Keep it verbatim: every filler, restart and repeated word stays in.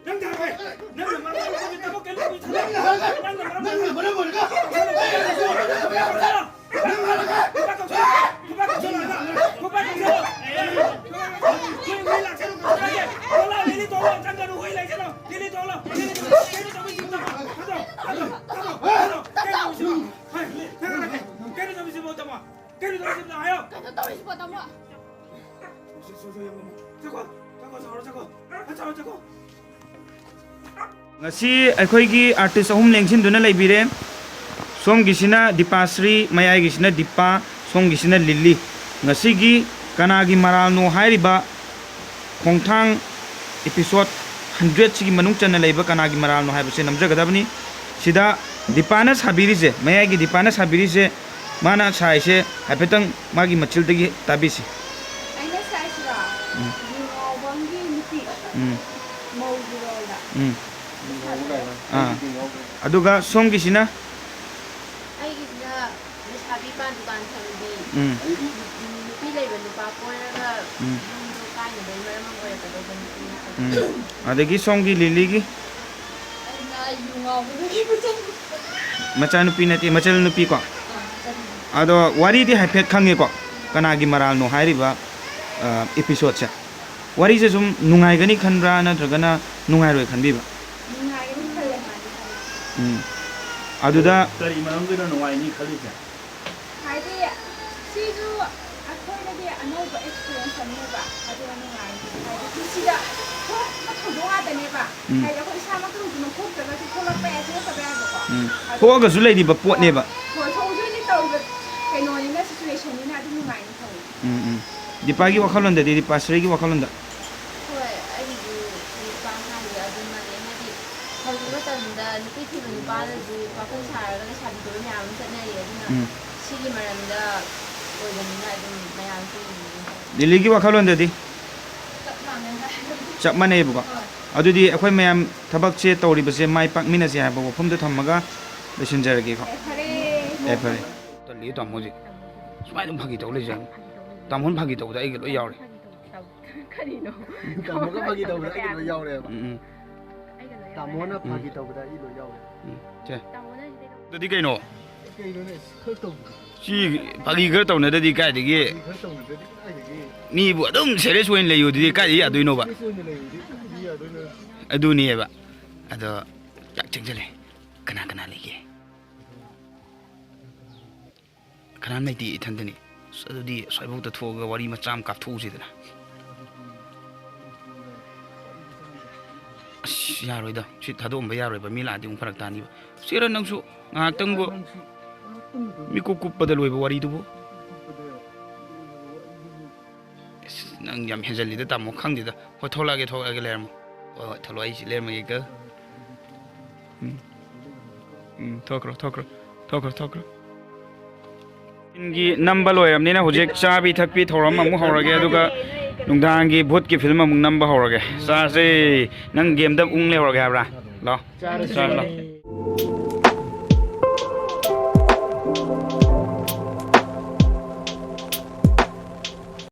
ꯅꯪ ꯊꯥꯔꯛꯑꯦ꯫ ꯅꯪꯅ ꯃꯔꯝ ꯑꯣꯏꯔꯒ ꯊꯕꯛ ꯀꯩꯅꯣ ꯇꯧꯕ ꯊꯥꯔꯛꯑꯦ꯫ ꯅꯪꯅ ꯃꯔꯝ ꯑꯣꯏꯔꯒ ꯅꯪꯅ ꯃꯔꯝ ꯑꯣꯏꯔꯒ ꯅꯪ ꯍꯥꯏꯔꯒ ꯈꯨꯄꯥꯛ ꯀꯧꯁꯜꯂꯣ꯫ ꯈꯨꯄꯥꯛ ꯀꯧꯁꯜꯂꯣ ꯍꯥꯏꯕ꯫ ꯈꯨꯄꯥꯛ ꯀꯧꯁꯜꯂꯣ꯫ ꯍꯨꯏ, ꯍꯨꯏ ꯂꯥꯛꯁꯜꯂꯣ, ꯀꯧꯁꯜꯂꯣ ꯍꯥꯏꯒꯦ꯫ ꯊꯣꯛꯂꯛꯑꯣ, ꯂꯤꯂꯤ ꯊꯣꯛꯂꯛꯑꯣ, ꯆꯪꯒꯅꯨ, ꯍꯨꯏ ꯂꯩꯁꯜꯂꯣ꯫ ꯂꯤꯂꯤ ꯊꯣꯛꯂꯛꯑꯣ, ꯂꯤꯂꯤ ꯊꯣꯛꯂꯛꯑꯣ꯫ ꯀꯩꯅꯣ ꯇꯧꯕ ꯁꯤꯕꯨ ꯇꯧꯔꯣ꯫ ꯊꯥꯗꯣꯛꯑꯣ, ꯊꯥꯗꯣꯛꯑꯣ, ꯊꯥꯗꯣꯛꯑꯣ, ꯊꯥꯗꯣꯛꯑꯣ꯫ ꯀꯩꯅꯣ ꯇꯧꯕ ꯁꯤꯕꯨ? ꯍꯥꯏ, ꯅꯪ ꯍꯥꯏꯔꯒꯦ꯫ ꯀꯩꯅꯣ ꯇꯧꯕ ꯁꯤꯕꯨ ꯇꯝꯃꯣ꯫ ꯀꯩꯅꯣ ꯇꯧꯕ ꯁꯤꯕꯨ ꯍꯥꯏꯌꯣ꯫ ꯀꯩꯅꯣ ꯇꯧꯔꯤꯁꯤꯕꯣ, ꯇꯥꯃꯣ? ꯆꯠꯈꯣ, ꯆꯠꯈꯣ, ꯆꯠꯈꯣ, ꯆꯠꯈꯣ, ꯆꯠꯈꯣ꯫ ꯉꯁꯤ ꯑꯩꯈꯣꯏꯒꯤ ꯑꯥꯔꯇꯤꯁ ꯑꯍꯨꯝ ꯂꯦꯡꯁꯤꯟꯗꯨꯅ ꯂꯩꯕꯤꯔꯦ꯫ ꯁꯣꯝꯒꯤꯁꯤꯅ ꯗꯤꯄꯥꯁ꯭ꯔꯤ, ꯃꯌꯥꯏꯒꯤꯁꯤꯅ ꯗꯤꯄꯥ, ꯁꯣꯝꯒꯤꯁꯤꯅ ꯂꯤꯂꯤ꯫ ꯉꯁꯤꯒꯤ ꯀꯅꯥꯒꯤ ꯃꯔꯥꯜꯅꯣ ꯍꯥꯏꯔꯤꯕ ꯈꯣꯡꯊꯥꯡ episode hundred ꯁꯤꯒꯤ ꯃꯅꯨꯡ ꯆꯟꯅ ꯂꯩꯕ ꯀꯅꯥꯒꯤ ꯃꯔꯥꯜꯅꯣ ꯍꯥꯏꯕꯁꯦ ꯅꯝꯖꯒꯗꯕꯅꯤ꯫ ꯁꯤꯗ ꯗꯤꯄꯥꯅ ꯁꯥꯕꯤꯔꯤꯁꯦ, ꯃꯌꯥꯏꯒꯤ ꯗꯤꯄꯥꯅ ꯁꯥꯕꯤꯔꯤꯁꯦ, ꯃꯥꯅ ꯁꯥꯏꯁꯦ ꯍꯥꯏꯐꯦꯠꯇꯪ ꯃꯥꯒꯤ ꯃꯆꯤꯜꯗꯒꯤ ꯇꯥꯕꯤꯁꯤ꯫ ꯑꯩꯅ ꯁꯥꯏꯁꯤꯔꯣ? ꯎꯝ꯫ ꯌꯨꯉꯥꯎꯕꯝꯒꯤ ꯅꯨꯄꯤ꯫ ꯎꯝ꯫ ꯃꯧꯒꯤ ꯔꯣꯜꯗ꯫ ꯎꯝ꯫ ꯁꯥꯕꯤꯔꯣ꯫ ꯑꯥ꯫ ꯑꯗꯨꯒ ꯁꯣꯝꯒꯤꯁꯤꯅ? ꯑꯩꯒꯤꯁꯤꯅ ꯂꯩꯁꯥꯕꯤ ꯄꯥꯟ ꯗꯨꯀꯥꯟ ꯐꯝꯕꯤ꯫ ꯎꯝ꯫ ꯅꯨꯄꯤ ꯂꯩꯕ ꯅꯨꯄꯥ ꯀꯣꯏꯔꯒ ꯎꯝ꯫ ꯌꯨꯝꯗꯣ ꯀꯥꯏꯅꯕꯒꯤ ꯃꯔꯝ ꯑꯃ ꯑꯣꯏꯔꯛꯀꯗꯧꯕ ꯅꯨꯄꯤ꯫ ꯎꯝ꯫ ꯑꯗꯒꯤ ꯁꯣꯝꯒꯤ ꯂꯤꯂꯤꯒꯤ? ꯑꯩꯅ ꯌꯨ ꯉꯥꯎꯕꯗꯒꯤ ꯃꯆꯜ꯫ ꯃꯆꯥꯅꯨꯄꯤ ꯅꯠꯇꯦ, ꯃꯆꯜ ꯅꯨꯄꯤ ꯀꯣ? ꯑꯥ, ꯃꯆꯜ ꯅꯨꯄꯤ꯫ ꯑꯗꯣ ꯋꯥꯔꯤꯗꯤ ꯍꯥꯏꯐꯦꯠ ꯈꯪꯉꯦꯀꯣ, ꯀꯅꯥꯒꯤ ꯃꯔꯥꯜꯅꯣ ꯍꯥꯏꯔꯤꯕ, ꯑ, episodeꯁꯦ? ꯋꯥꯔꯤꯁꯦ ꯁꯨꯝ ꯅꯨꯡꯉꯥꯏꯒꯅꯤ ꯈꯟꯕ꯭ꯔꯥ ꯅꯠꯇ꯭ꯔꯒꯅ ꯅꯨꯡꯉꯥꯏꯔꯣꯏ ꯈꯟꯕꯤꯕ꯭ꯔꯥ? ꯅꯨꯡꯉꯥꯏꯒꯅꯤ ꯈꯜꯂꯦ꯫ ꯎꯝ꯫ ꯑꯗꯨꯗ ꯀꯔꯤ ꯃꯔꯝꯒꯤꯅꯣ ꯅꯨꯡꯉꯥꯏꯅꯤ ꯈꯜꯂꯤꯁꯦ? ꯍꯥꯏꯗꯤ ꯁꯤꯁꯨ ꯑꯩꯈꯣꯏꯗꯗꯤ ꯑꯅꯧꯕ experience ꯑꯃꯅꯦꯕ, ꯑꯗꯨꯅ ꯅꯨꯡꯉꯥꯏ꯫ ꯍꯥꯏꯗꯤ ꯄꯨꯟꯁꯤꯗ ꯊꯣꯛꯄ ꯊꯧꯗꯣꯛ ꯉꯥꯛꯇꯅꯦꯕ꯫ ꯎꯝ꯫ ꯍꯥꯏꯗꯤ ꯑꯩꯈꯣꯏ ꯏꯁꯥꯃꯛꯇ ꯍꯧꯖꯤꯛꯃꯛ ꯊꯣꯛꯇ꯭ꯔꯒꯁꯨ ꯊꯣꯛꯂꯛꯄ ꯌꯥꯏ, ꯊꯣꯛꯂꯛꯇꯕ ꯌꯥꯏꯕꯀꯣ꯫ ꯎꯝ꯫ ꯑꯗꯣ ꯊꯣꯛꯑꯒꯁꯨ ꯂꯩꯔꯤꯕ ꯄꯣꯠꯅꯦꯕ꯫ ꯍꯣꯏ, ꯍꯣꯏ, ꯍꯧꯖꯤꯛ ꯍꯧꯖꯤꯛ ꯇꯧꯔꯤꯕ ꯀꯩꯅꯣꯅꯤꯅ, situationꯅꯤꯅ ꯑꯗꯨꯝ ꯅꯨꯡꯉꯥꯏꯅꯤ ꯈꯜꯂꯤ꯫ ꯎꯝ, ꯎꯝ꯫ ꯗꯤꯄꯥꯒꯤ ꯋꯥꯈꯜꯂꯣꯟꯗꯗꯤ, ꯗꯤꯄꯥꯁ꯭ꯔꯤꯒꯤ ꯋꯥꯈꯜꯂꯣꯟꯗ? ꯍꯣꯏ, ꯑꯩꯒꯤꯁꯨ ꯅꯨꯄꯥ ꯑꯉꯥꯡꯁꯦ ꯑꯗꯨꯝ ꯃꯥꯟꯅꯩ꯫ ꯍꯥꯏꯗꯤ ꯍꯧꯖꯤꯛ ꯃꯇꯝꯗ ꯅꯨꯄꯤ ꯊꯤꯕ ꯅꯨꯄꯥꯗꯁꯨ ꯄꯥꯈꯪ ꯁꯥꯔꯒ ꯂꯩꯁꯥꯕꯤ ꯀꯣꯏꯕ ꯃꯌꯥꯝ ꯑꯃ ꯆꯠꯅꯔꯤ꯫ ꯑꯗꯨꯅ ꯎꯝ꯫ ꯁꯤꯒꯤ ꯃꯔꯝꯗ ꯑꯣꯏꯕꯅꯤꯅ ꯑꯗꯨꯝ ꯃꯌꯥꯝꯁꯨ ꯌꯦꯡꯕꯤꯌꯨ꯫ ꯂꯤꯂꯤꯒꯤ ꯋꯥꯈꯜꯂꯣꯟꯗꯗꯤ? ꯆꯞ ꯃꯥꯟꯅꯩ ꯍꯥꯏ꯫ ꯆꯞ ꯃꯥꯟꯅꯩꯌꯦꯕꯀꯣ? ꯍꯣꯏ꯫ ꯑꯗꯨꯗꯤ ꯑꯩꯈꯣꯏ ꯃꯌꯥꯝ ꯊꯕꯛꯁꯦ ꯇꯧꯔꯤꯕꯁꯦ ꯃꯥꯏ ꯄꯥꯛꯃꯤꯟꯅꯁꯦ ꯍꯥꯏꯕ ꯋꯥꯐꯝꯗꯣ ꯊꯝꯃꯒ ꯂꯣꯏꯁꯤꯟꯖꯔꯒꯦꯀꯣ꯫ ꯑꯦ, ꯐꯔꯦ꯫ ꯑꯦ, ꯐꯔꯦ꯫ ꯇꯜꯂꯤ ꯇꯥꯃꯣꯁꯦ꯫ ꯁꯨꯃꯥꯏꯅ ꯑꯗꯨꯝ ꯐꯥꯒꯤ ꯇꯧ ꯂꯩꯖꯕꯅꯤ꯫ ꯇꯥꯃꯣꯅ ꯐꯥꯒꯤ ꯇꯧꯕꯗ ꯑꯩꯒ ꯂꯣꯏ ꯌꯥꯎꯔꯦ꯫ ꯀꯔꯤꯅꯣ? ꯇꯥꯃꯣꯒ ꯐꯥꯒꯤ ꯇꯧꯕꯗ ꯑꯩ ꯂꯣꯏ ꯌꯥꯎꯔꯦꯕ꯫ ꯎꯝ, ꯎꯝ, ꯑꯩꯒ ꯂꯣꯏ ꯌꯥꯎꯔꯦ꯫ ꯇꯥꯃꯣꯅ ꯐꯥꯒꯤ ꯇꯧꯕꯗ ꯑꯩ ꯂꯣꯏ ꯌꯥꯎꯔꯦ꯫ ꯎꯝ, ꯁꯦ꯫ ꯇꯥꯃꯣꯅ ꯁꯤꯗꯩ ꯂꯧ- ꯑꯗꯨꯗꯤ ꯀꯩꯅꯣ? ꯀꯩꯅꯣꯅꯦ? ꯈꯔ ꯇꯧꯕꯗꯤ꯫ ꯁꯤ ꯐꯥꯒꯤ ꯈꯔ ꯇꯧꯅꯗ꯭ꯔꯗꯤ ꯀꯥꯏꯗꯒꯤ? ꯈꯔ ꯇꯧꯅꯗ꯭ꯔꯗꯤ ꯀꯥꯏꯗꯒꯤ? ꯃꯤꯕꯨ ꯑꯗꯨꯝ ꯁꯦꯔꯤꯌꯁ ꯑꯣꯏꯅ ꯂꯩꯌꯨꯗꯨꯗꯤ ꯀꯥꯏꯗꯒꯤ ꯌꯥꯗꯣꯏꯅꯣꯕ? ꯁꯦꯔꯤꯌꯁ ꯑꯣꯏꯅ ꯂꯩꯔꯨꯗꯤ ꯀꯥꯏꯗꯒꯤ ꯌꯥꯗꯣꯏꯅꯣ? ꯑꯗꯨꯅꯦꯕ꯫ ꯑꯗꯣ ꯆꯥꯛ ꯆꯪꯁꯤꯜꯂꯦ꯫ ꯀꯅꯥ ꯀꯅꯥ ꯂꯩꯒꯦ? ꯀꯅꯥꯝ ꯂꯩꯇꯦ, ꯏꯊꯟꯇꯅꯤ꯫ ꯑꯁ, ꯑꯗꯨꯗꯤ ꯑꯁ꯭ꯋꯥꯏꯐꯥꯎꯗ ꯊꯣꯛꯑꯒ ꯋꯥꯔꯤ ꯃꯆꯥ ꯑꯃ ꯀꯥꯞꯊꯣꯛꯎꯁꯤꯗꯅ꯫ ꯑꯁ, ꯌꯥꯔꯣꯏꯗ꯫ ꯁꯤ ꯊꯥꯗꯣꯛꯑꯝꯕ ꯌꯥꯔꯣꯏꯕ꯫ ꯃꯤ ꯂꯥꯛꯑꯗꯤ ꯑꯃꯨꯛ ꯐꯔꯛ ꯇꯥꯅꯤꯕ꯫ ꯆꯦꯔ, ꯅꯪꯁꯨ ꯉꯥꯏꯍꯥꯛꯇꯪꯕꯨ ꯃꯤꯀꯨꯞ ꯀꯨꯞꯄꯗ ꯂꯣꯏꯕ ꯋꯥꯔꯤꯗꯨꯕꯨ꯫ ꯑꯁ, ꯅꯪ ꯌꯥꯝ ꯍꯦꯟꯖꯜꯂꯤꯗ, ꯇꯥꯃꯣ꯫ ꯈꯪꯗꯦꯗ꯫ ꯍꯣꯏ, ꯊꯣꯛꯂꯛꯑꯒꯦ, ꯊꯣꯛꯂꯛꯑꯒꯦ, ꯂꯩꯔꯝꯃꯣ꯫ ꯍꯣꯏ, ꯍꯣꯏ, ꯊꯣꯛꯂꯛꯑꯣ, ꯑꯩꯁꯤ ꯂꯩꯔꯝꯃꯒꯦꯀꯣ꯫ ꯎꯝ꯫ ꯎꯝ, ꯊꯣꯛꯈ꯭ꯔꯣ, ꯊꯣꯛꯈ꯭ꯔꯣ, ꯊꯣꯛꯈ꯭ꯔꯣ, ꯊꯣꯛꯈ꯭ꯔꯣ꯫ ꯒꯤ ꯅꯝꯕ ꯂꯣꯏꯔꯕꯅꯤꯅ ꯍꯧꯖꯤꯛ ꯆꯥꯕꯤ ꯊꯛꯄꯤ ꯊꯧꯔꯝ ꯑꯃꯨꯛ ꯍꯧꯔꯒꯦ, ꯑꯗꯨꯒ ꯅꯨꯡꯗꯥꯡꯒꯤ ꯚꯨꯠꯀꯤ ꯐꯤꯂꯝ ꯑꯃꯨꯛ ꯅꯝꯕ ꯍꯧꯔꯒꯦ꯫ ꯆꯥꯁꯦ꯫ ꯅꯪ ꯒꯦꯝꯗ ꯑꯃꯨꯛ ꯂꯩꯍꯧꯔꯒꯦ ꯍꯥꯏꯕ꯭ꯔꯥ? ꯂꯥꯛꯑꯣ꯫ ꯆꯥꯔꯁꯦ꯫ ꯆꯥꯔꯣ, ꯂꯥꯛꯑꯣ꯫